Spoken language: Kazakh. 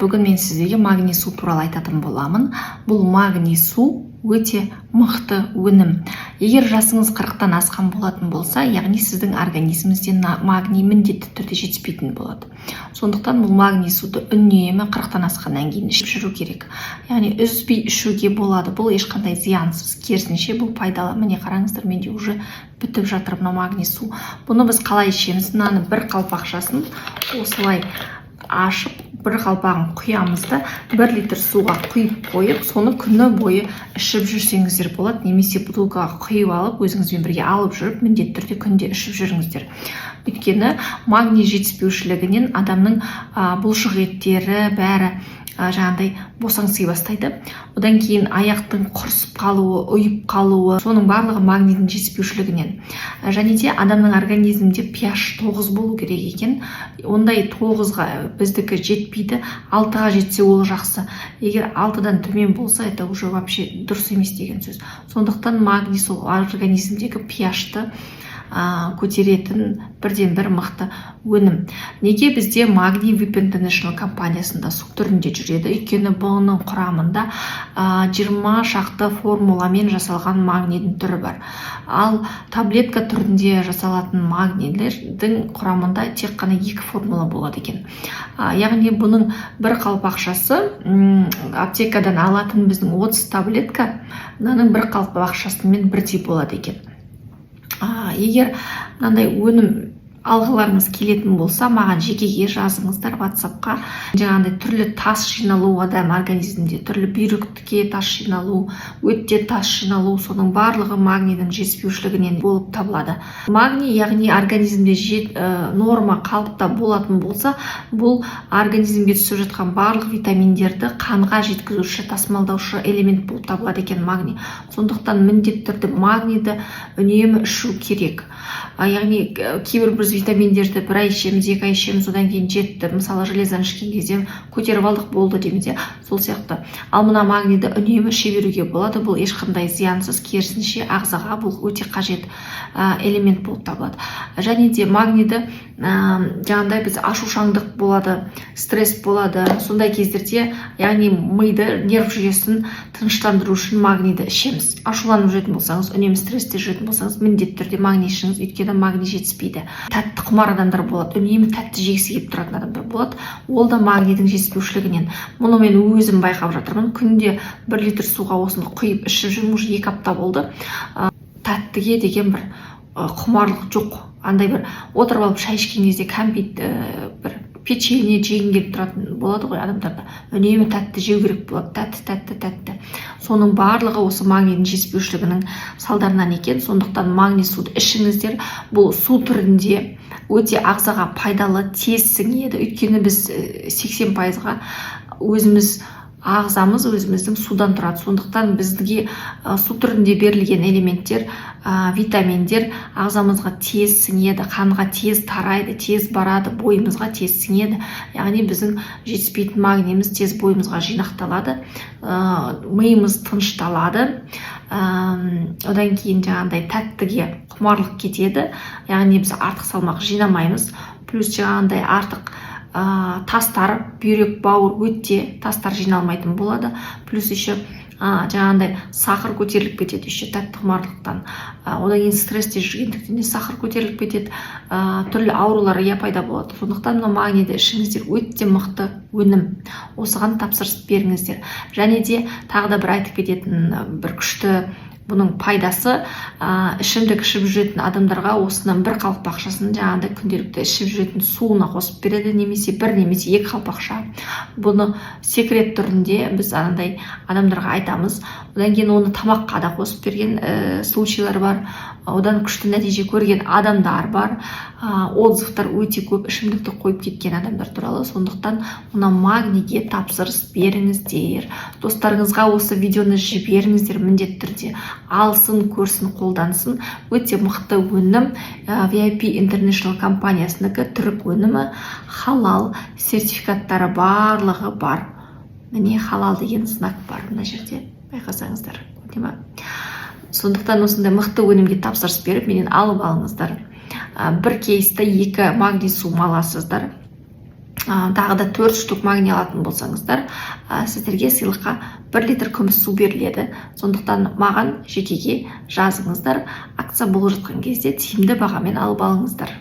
Бүгін мен сіздерге магний су туралы айтатын боламын. Бұл магний су өте мықты өнім. Егер жасыңыз 40-тан асқан болатын болса, яғни сіздің организміңізде магний міндетті түрде жетіспейтін болады. Сондықтан бұл магний суды үнемі 40-тан асқаннан кейін ішіп жүру керек, яғни үзбей ішуге болады. Бұл ешқандай зиянсыз, керісінше, бұл пайдалы. Міне, қараңыздар, менде уже бітіп жатыр мына магний су. Бұны біз қалай ішеміз? Мынаны бір қалпақшасын осылай ашып, бір қалпағын құямыз да, 1 литр суға құйып қойып, соны күні бойы ішіп жүрсеңіздер болады немесе бутылкаға құйып алып, өзіңізбен бірге алып жүріп, міндетті түрде күнде ішіп жүріңіздер. Өйткені магний жетіспеушілігінен адамның бұлшық еттері бәрі жаңағыдай босаңси бастайды. Одан кейін аяқтың құрысып қалуы, ұйып қалуы, соның барлығы магнийдің жетіспеушілігінен. Және де адамның организмінде pH 9 болу керек екен. Ондай 9-ға біздікі жетпейді, 6-ға жетсе, ол жақсы. Егер 6-дан төмен болса, это уже вообще дұрыс емес деген сөз. Сондықтан магний сол организмдегі pH-ты көтеретін бірден бір мықты өнім. Неге бізде магний VIP International компаниясында су түрінде жүреді? Өйткені бұның құрамында 20 шақты формуламен жасалған магнийдің түрі бар. Ал таблетка түрінде жасалатын магнийлердің құрамында тек қана екі формула болады екен. Яғни бұның бір қалпақшасы, аптекадан алатын біздің 30 таблетка, мынаның бір қалпақшасымен бірдей болады екен. Егер мынандай өнім алғыларыңыз келетін болса, маған жекеге жазыңыздар Ватсапқа. Жаңағыдай түрлі тас жиналу, адам организмінде түрлі бүйрекке тас жиналу, өтте тас жиналу, соның барлығы магнийдің жетіспеушілігінен болып табылады. Магний, яғни организмде норма қалыпта болатын болса, бұл организмге түсіп жатқан барлық витаминдерді қанға жеткізуші, тасымалдаушы элемент болып табылады екен магний. Сондықтан міндетті түрде магнийді үнемі ішу керек. Яғни кейбір біз витаминдерді бір ай ішеміз, 2 ай ішеміз, одан кейін жетті. Мысалы, железоны ішкен кезде көтеріп алдық, болды дейміз, иә, сол сияқты. Ал мына магнийді үнемі іше беруге болады. Бұл ешқандай зиянсыз, керісінше, ағзаға бұл өте қажет элемент болып табылады. Және де магнийді жаңағыдай біз ашушаңдық болады, стресс болады, сондай кездерде, яғни миды, нерв жүйесін тыныштандыру үшін магнийді ішеміз. Ашуланып жүретін болсаңыз, үнемі стрессте жүретін болсаңыз, міндетті түрде магний ішіңіз, өйткені магний жетіспейді. Тәтті құмар адамдар болады, үнемі тәтті жегісі келіп тұратын адамдар болады, ол да магнийдің жетіспеушілігінен. Мұны мен өзім байқап жатырмын. Күнде 1 литр суға осыны құйып ішіп жүрмін, уже 2 апта болды. Тәттіге деген бір құмарлық жоқ. Андай бір отырып алып шай ішкен кезде кәмпит, бір печенье жегің келіп тұратын болады ғой адамдарда. Үнемі тәтті жеу керек болады, тәтті, тәтті, тәтті. Соның барлығы осы магнийдің жетіспеушілігінің салдарынан екен. Сондықтан магний суды ішіңіздер. Бұл су түрінде өте ағзаға пайдалы, тез сіңеді. Өйткені біз 80%-ға өзіміз, ағзамыз өзіміздің судан тұрады. Сондықтан бізге су түрінде берілген элементтер, витаминдер ағзамызға тез сіңеді, қанға тез тарайды, тез барады, бойымызға тез сіңеді. Яғни біздің жетіспейтін магнийіміз тез бойымызға жинақталады, миымыз тынышталады. Одан кейін жаңағыдай тәттіге құмарлық кетеді, яғни біз артық салмақ жинамаймыз. Плюс жаңағындай артық тастар, бүйрек, бауыр, өтте тастар жиналмайтын болады. Плюс еще жаңағындай сахар көтеріліп кетеді еще тәтті құмарлықтан. Одан кейін стрессте жүргендіктен де сахар көтеріліп кетеді, түрлі аурулар, иә, пайда болады. Сондықтан мына магнийді ішіңіздер, өте мықты өнім, осыған тапсырыс беріңіздер. Және де тағы да бір айтып кететін бір күшті бұның пайдасы: ішімдік ішіп жүретін адамдарға осының бір қалпақшасын жаңағыдай күнделікті ішіп жүретін суына қосып береді немесе бір немесе екі қалпақша. Бұны секрет түрінде біз анандай адамдарға айтамыз. Одан кейін оны тамаққа да қосып берген случайлар бар, одан күшті нәтиже көрген адамдар бар. Отзывтар өте көп ішімдікті қойып кеткен адамдар туралы. Сондықтан мына магнийге тапсырыс беріңіздер, достарыңызға осы видеоны жіберіңіздер, міндетті түрде алсын, көрсін, қолдансын. Өте мықты өнім, VIP International компаниясынікі, түрік өнімі, халал сертификаттары барлығы бар. Міне, халал деген знак бар мына жерде, байқасаңыздар, көріне ма? Сондықтан осындай мықты өнімге тапсырыс беріп, менен алып алыңыздар. Бір кейсті екі магний су аласыздар. Тағы да төрт штук магний алатын болсаңыздар, сіздерге сыйлыққа 1 литр күміс су беріледі. Сондықтан маған жекеге жазыңыздар, акция болып жатқан кезде тиімді бағамен алып алыңыздар.